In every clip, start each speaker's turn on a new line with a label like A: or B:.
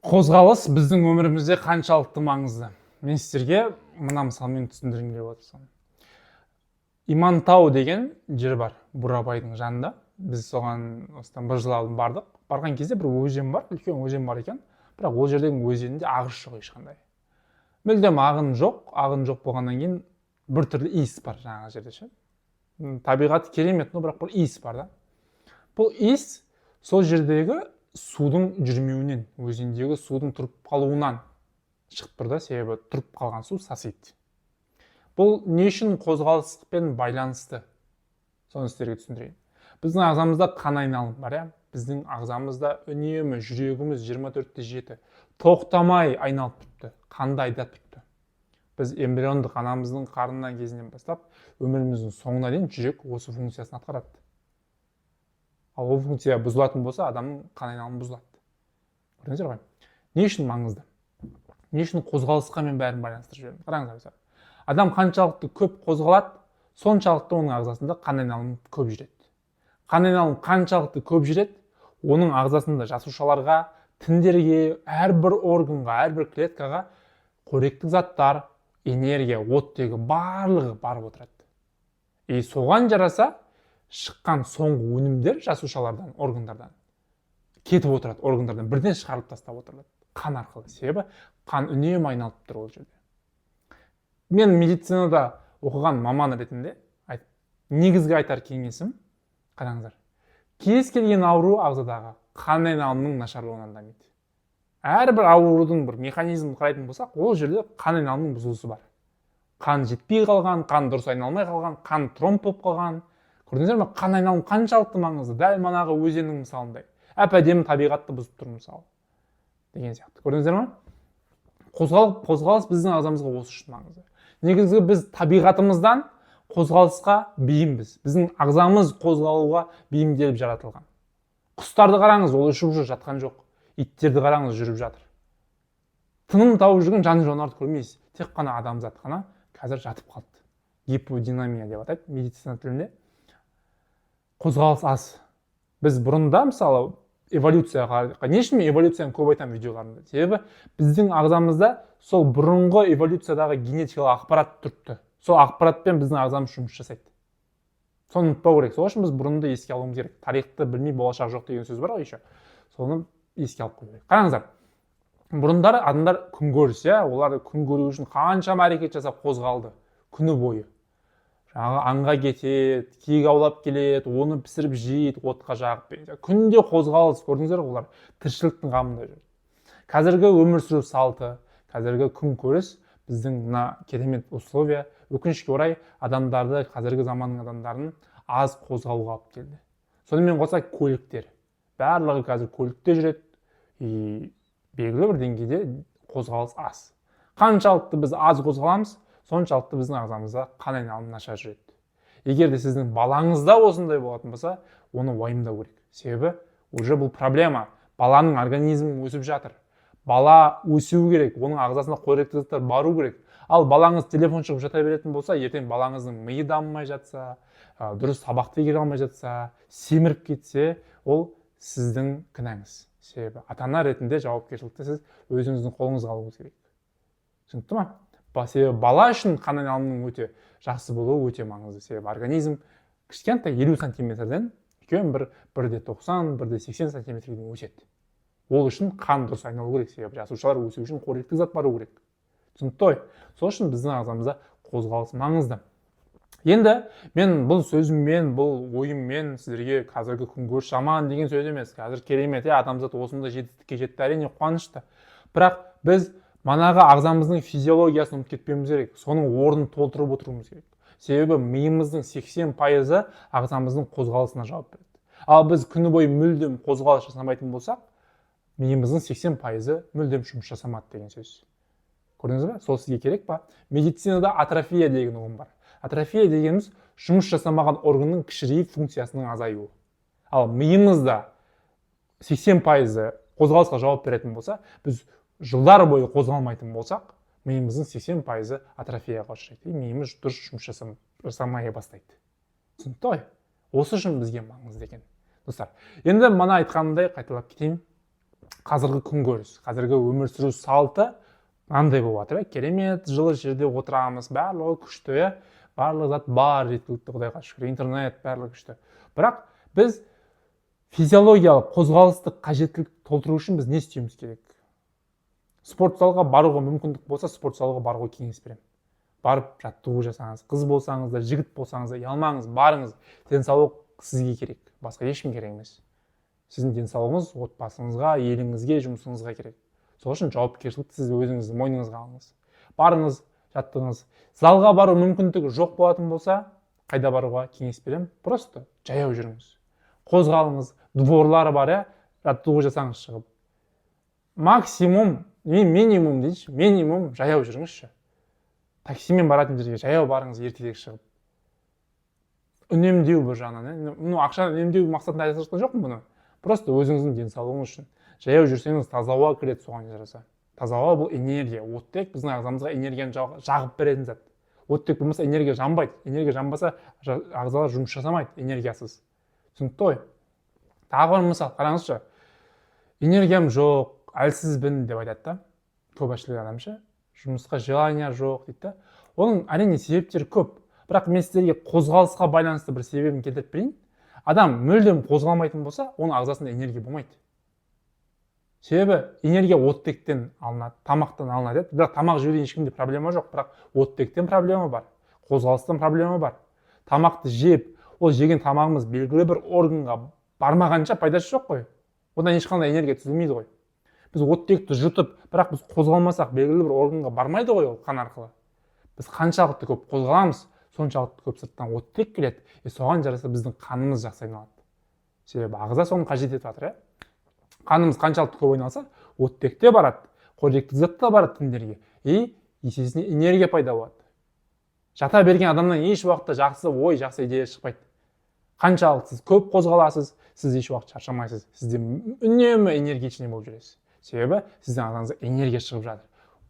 A: Қозғалыс біздің өмірімізде қаншалықты маңызды, мен сіздерге мына мысалмен түсіндіргім келіп отыр. Имантау деген жер бар Бурабайдың жанында. Біз соған осыдан бір жыл алдын бардық. Барған кезде бір өзен бар, үлкен өзен бар екен, бірақ ол жердегі өзенде ағыс жоқ ешқандай, мүлдем ағын жоқ. Ағын жоқ болғаннан кейін біртүрлі иіс бар жаңағы жерде ше. Табиғаты керемет, но бірақ бір иіс бар да. Бұл иіс сол жердегі судың жүрмеуінен, өзендегі судың тұрып қалуынан шығып тұр да, себебі тұрып қалған су сасиды. Бұл не үшін қозғалыспен байланысты, соны сіздерге түсіндірейін. Біздің ағзамызда қан айналым бар, иә. Біздің ағзамызда үнемі жүрегіміз 24/7 тоқтамай айналып тұрыпты, қанды айдап тұрыпты. Біз эмбриондық, анамыздың қарнынан кезінен бастап өміріміздің соңына дейін жүрек осы функциясын атқарады. Ал ол функция бұзылатын болса, адамның қан айналымы бұзылады. Көрдіңіздер ғой, не үшін маңызды, не үшін қозғалысқа мен бәрін байланыстырып жібердім. Қараңыздар, мысалы, адам қаншалықты көп қозғалады, соншалықты оның ағзасында қан айналымы көп жүреді. Қан айналымы қаншалықты көп жүреді, оның ағзасында жасушаларға, тіндерге, әрбір органға, әрбір клеткаға қоректік заттар, энергия, оттегі, барлығы барып отырады. И соған жараса шыққан соңғы өнімдер жасушалардан, органдардан кетіп отырады, органдардан бірден шығарылып тастап отырады қан арқылы, себебі қан үнемі айналып тұр ол жерде. Мен медицинада оқыған маман ретінде негізгі айтар кеңесім: қараңыздар, кез келген ауру ағзадағы қан айналымының нашарлауынан дамиды. Әрбір аурудың бір механизмін қарайтын болсақ, ол жерде қан айналымының бұзылысы бар: қан жетпей қалған, қан дұрыс айналмай қалған, қан тромб болып қалған. Көрдіңіздер ме, қан айналым қаншалықты маңызды? Дәл манағы өзеннің мысалындай, әп әдемі табиғатты бұзып тұр мысалы деген сияқты. Көрдіңіздер ме, қозғалыс біздің ағзамызға осы үшін маңызды. Негізгі біз табиғатымыздан қозғалысқа бейімбіз, біздің ағзамыз қозғалуға бейімделіп жаратылған. Құстарды қараңыз, ол ұшып жүр, жатқан жоқ. Иттерді қараңыз, жүріп жатыр. Тыным тауып жүрген жан жануарды көрмейсіз. Тек қана адамзат қана қазір жатып қалды. Гиподинамия деп атайды медицина тілінде, қозғалыс аз. Біз бұрында, мысалы, эволюцияға, не үшін мен эволюцияны көп айтамын видеоларымда? Себебі біздің ағзамызда сол бұрынғы эволюциядағы генетикалық ақпарат тұрыпты. Сол ақпаратпен біздің ағзамыз жұмыс жасайды, соны ұмытпау керек. Сол үшін біз бұрынды еске алуымыз керек. Тарихты білмей болашақ жоқ деген сөз бар ғой еще, соны еске алып қою керек. Қараңыздар, бұрындары адамдар күнкөріс, иә, олар күн көру үшін қаншама әрекет жасап қозғалды күні бойы. Жаңағы аңға кетеді, киік аулап келеді, оны пісіріп жейді, отқа жағып деген сияқты. Күнде қозғалыс. Көрдіңіздер ғой, олар тіршіліктің қамында жүр. Қазіргі өмір сүру салты, қазіргі күнкөріс, біздің мына керемет условия, өкінішке орай, адамдарды, қазіргі заманның адамдарын аз қозғалуға алып келді. Сонымен қоса көліктер, барлығы қазір көлікте жүреді, и белгілі бір деңгейде қозғалыс аз. Қаншалықты біз аз қозғаламыз, соншалықты біздің ағзамызда қан айналымы нашар жүреді. Егер де сіздің балаңызда осындай болатын болса, оны уайымдау керек, себебі уже бұл проблема. Баланың организмі өсіп жатыр, бала өсу керек, оның ағзасына қоректі заттар бару керек. Ал балаңыз телефон шығып жата беретін болса, ертең балаңыздың миы дамымай жатса, дұрыс сабақты игере алмай жатса, семіріп кетсе, ол сіздің кінәңіз. Себебі ата ана ретінде жауапкершілікті сіз өзіңіздің қолыңызға алуыңыз керек. Түсінікті ма? Себебі бала үшін қан айналымының өте жақсы болуы өте маңызды, себебі организм кішкентай, 50 сантиметрден үлкен бір 1,90, 1,80 сантиметрге дейін өседі. Ол үшін қан дұрыс айналу керек, себебі жасушалар өсу үшін қоректік зат бару керек. Түсінікті ғой? Сол үшін біздің ағзамызда қозғалыс маңызды. Енді мен бұл сөзіммен, бұл ойыммен сіздерге қазіргі күнкөріс жаман деген сөз емес. Қазір керемет, иә, адамзат осындай жетістікке жетті, әрине, қуанышты. Бірақ біз манағы ағзамыздың физиологиясын ұмытып кетпеуіміз керек, соның орнын толтырып отыруымыз керек. Себебі миымыздың 80%-ы ағзамыздың қозғалысына жауап береді. Ал біз күні бойы мүлдем қозғалыс жасамайтын болсақ, миымыздың 80%-ы мүлдем жұмыс жасамады деген сөз. Көрдіңіз ба? Сол сізге керек па? Медицинада атрофия деген ұғым бар. Атрофия дегеніміз – жұмыс жасамаған органның кішірейіп, функциясының азаюы. Ал миымызда 80%-ы қозғалысқа жауап беретін болса, біз жылдар бойы қозғалмайтын болсақ, миымыздың 80%-ы атрофияға ұшырайды и миымыз дұрыс жұмыс жасамай бастайды. Түсінікті ғой? Осы үшін бізге маңызды екен, достар. Енді мана айтқанымдай қайталап кетейін. Қазіргі күнкөріс, қазіргі өмір сүру салты мынандай болып жатыр, иә. Керемет жылы жерде отырамыз, барлығы күшті, иә, барлық зат бар, жеткілікті, құдайға шүкір, интернет, барлығы күшті. Бірақ біз физиологиялық қозғалыстық қажеттілік толтыру үшін біз не істеуіміз керек? Спорт залға баруға мүмкіндік болса, спорт залға баруға кеңес беремін. Барып жаттығу жасаңыз. Қыз болсаңыз да, жігіт болсаңыз да, ұялмаңыз, барыңыз. Денсаулық сізге керек, басқа ешкім керек емес. Сіздің денсаулығыңыз отбасыңызға, еліңізге, жұмысыңызға керек. Сол үшін жауапкершілікті сіз өзіңіздің мойныңызға алыңыз, барыңыз, жаттығыңыз. Залға бару мүмкіндігі жоқ болатын болса, қайда баруға кеңес беремін? Просто жаяу жүріңіз, қозғалыңыз. Дворлар бар, иә, жаттығу жасаңыз шығып. Максимум, минимум дейінші, минимум жаяу жүріңізші. Таксимен баратын жерге жаяу барыңыз ертерек шығып. Үнемдеу бір жағынан, иә. Ну, ақшаны үнемдеу мақсатында айтып жатқан жоқпын бұны, просто өзіңіздің денсаулығыңыз үшін. Жаяу жүрсеңіз, таза ауа кіреді. Соған жараса таза ауа — бұл энергия. Оттек біздің ағзамызға энергияны жағып беретін зат. Оттек болмаса, энергия жанбайды. Энергия жанбаса, ағзалар жұмыс жасамайды энергиясыз. Түсінікті ғой? Тағы бір мысал қараңызшы. «Энергиям жоқ, әлсізбін» деп айтады да көпшілік адам ше. «Жұмысқа желание жоқ» дейді да. Оның, әрине, себептері көп, бірақ мен сіздерге қозғалысқа байланысты бір себебін келтіріп берейін. Адам мүлдем қозғалмайтын болса, оның ағзасында энергия болмайды. Себебі энергия оттектен алынады, тамақтан алынады, иә. Бірақ тамақ жеуден ешкімде проблема жоқ, бірақ оттектен проблема бар, қозғалыстан проблема бар. Тамақты жеп, ол жеген тамағымыз белгілі бір органға бармағанша, пайдасы жоқ қой, одан ешқандай энергия түзілмейді ғой. Біз оттекті жұтып, бірақ біз қозғалмасақ, белгілі бір органға бармайды ғой ол қан арқылы. Біз қаншалықты көп қозғаламыз, соншалықты көп сырттан оттек келеді, и соған жараса біздің қанымыз жақсы айналады, себебі ағза соны қажет етіп жатыр, иә. Қанымыз қаншалықты көп айналса, оттек те барады, қоректік зат та барады тіндерге, и есесіне энергия пайда болады. Жата берген адамнан еш уақытта жақсы ой, жақсы идея шықпайды. Қаншалықты сіз көп қозғаласыз, сіз еш уақыт шаршамайсыз, сізде үнемі энергичный болып жүресіз, себебі сіздің ағзаңызда энергия шығып жатыр.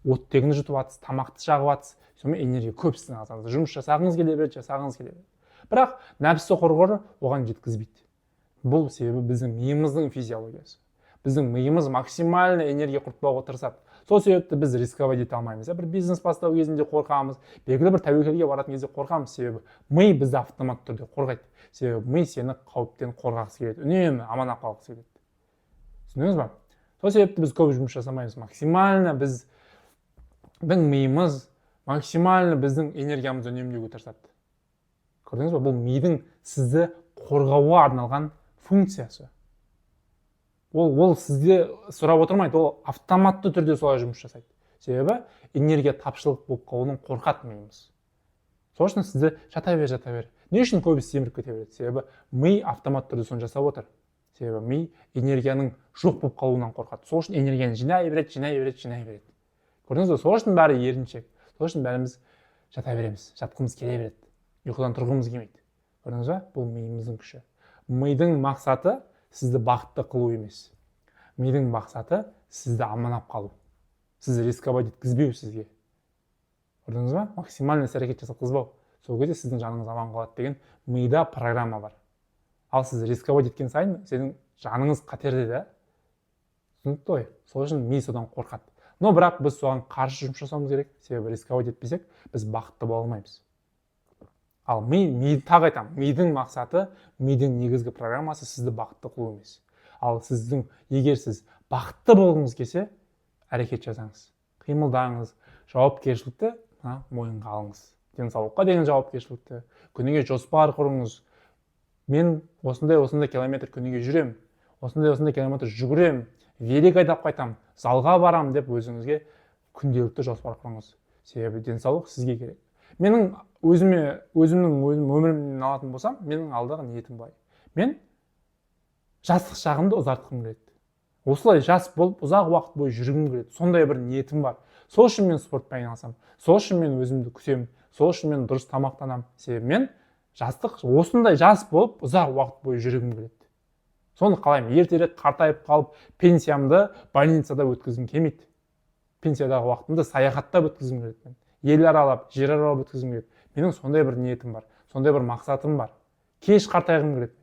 A: Оттегін жұтып жатсыз, тамақты жағып жатсыз, сонымен энергия көп сіздің ағзаңызда. Жұмыс жасағыңыз келе береді, жасағыңыз келе береді. Бірақ нәпсі құрғыр оған жеткізбейді. Бұл себебі біздің миымыздың физиологиясы. Біздің миымыз максимально энергия құртпауға тырысады. Сол себепті біз рисковать ете алмаймыз, иә. Бір бизнес бастау кезінде қорқамыз, белгілі бір тәуекелге баратын кезде қорқамыз, себебі ми бізді автоматты түрде қорғайды. Себебі ми сені қауіптен қорғағысы келеді, үнемі аман алып қалғысы келеді. Түсіндіңіз ба? Сол себепті біз көп жұмыс жасамаймыз. Максимально біздің миымыз максимально біздің энергиямызды үнемдеуге тырысады. Көрдіңіз ба? Бұл мидың сізді қорғауға арналған функциясы. Ол сізде сұрап отырмайды, ол автоматты түрде солай жұмыс жасайды, себебі энергия тапшылық болып қалуынан қорқады миымыз. Сол үшін сізді «жата бер, жата бер». Не үшін көбісі семіріп кете береді? Себебі ми автоматты түрде соны жасап отыр. Себебі ми энергияның жоқ болып қалуынан қорқады. Сол үшін энергияны жинай береді, жинай береді, жинай береді. Көрдіңіз бе? Сол үшін бәрі еріншек, сол үшін бәріміз жата береміз, жатқымыз келе береді, ұйқыдан тұрғымыз келмейді. Көрдіңіз ба? Бұл миымыздың күші. Мидың мақсаты сізді бақытты қылу емес, мидың мақсаты сізді аман алып қалу, сізді рисковать еткізбеу сізге. Көрдіңіз ба? Максимально іс әрекет жасатқызбау. Сол кезде сіздің жаныңыз аман қалады деген мида программа бар. Ал сіз рисковать еткен сайын, сенің жаныңыз қатерде да. Түсінікті ғой? Сол үшін ми содан қорқады. Но бірақ біз соған қарсы жұмыс жасауымыз керек, себебі рисковать етпесек, біз бақытты бола алмаймыз. Ал ми, тағы айтамын, мидың мақсаты, мидың негізгі программасы сізді бақытты қылу емес. Ал сіздің, егер сіз бақытты болғыңыз келсе, әрекет жасаңыз, қимылдаңыз, жауапкершілікті мына мойынға алыңыз, денсаулыққа деген жауапкершілікті. Күніге жоспар құрыңыз: мен осындай осындай километр күніге жүремін, осындай осындай километр жүгіремін, велик айдап қайтамын, залға барамын деп өзіңізге күнделікті жоспар құрыңыз, себебі денсаулық сізге керек. Менің өзіме, өзімнің өзім өмірімнен алатын болсам, менің алдағы ниетім былай: мен жастық шағымды ұзартқым келеді, осылай жас болып ұзақ уақыт бойы жүргім келеді. Сондай бір ниетім бар. Сол үшін мен спортпен айналысамын, сол үшін мен өзімді күтемін, сол үшін мен дұрыс тамақтанамын. Себебі мен жастық, осындай жас болып ұзақ уақыт бойы жүргім келеді, соны қалаймын. Ертерек қартайып қалып, пенсиямды больницада өткізгім келмейді. Пенсиядағы уақытымды саяхаттап өткізгім келеді, мен ел аралап, жер аралап өткізгім келеді. Менің сондай бір ниетім бар, сондай бір мақсатым бар. Кеш қартайғым келеді.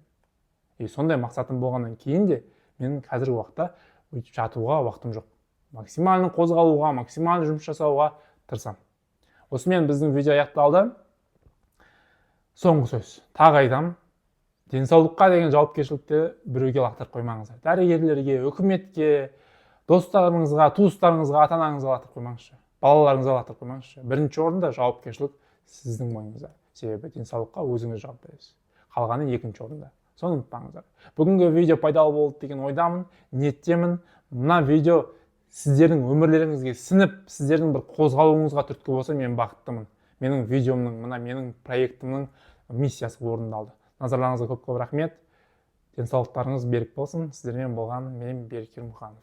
A: И сондай мақсатым болғаннан кейін де, менің қазіргі уақытта Өйтіп жатуға уақытым жоқ. Максимально қозғалуға, максимально жұмыс жасауға тырысамын. Осымен біздің видео аяқталды. Соңғы сөз тағы айтамын: денсаулыққа деген жауапкершілікті біреуге лақтырып қоймаңыздар. Дәрігерлерге, үкіметке, достарыңызға, туыстарыңызға, ата анаңызға лақтырып қоймаңызшы, балаларыңызға лақтырып қоймаңызшы. Бірінші орында жауапкершілік сіздің мойныңызда, себебі денсаулыққа өзіңіз жауап бересіз, қалғаны екінші орында, соны ұмытпаңыздар. Бүгінгі видео пайдалы болды деген ойдамын, ниеттемін. Мына видео сіздердің өмірлеріңізге сіңіп, сіздердің бір қозғалуыңызға түрткі болса, мен бақыттымын. Менің видеомның, мына менің проектімнің миссиясы орындалды. Назарларыңызға көп көп рахмет, денсаулықтарыңыз берік болсын. Сіздермен болған мен, Берік Ермұханов.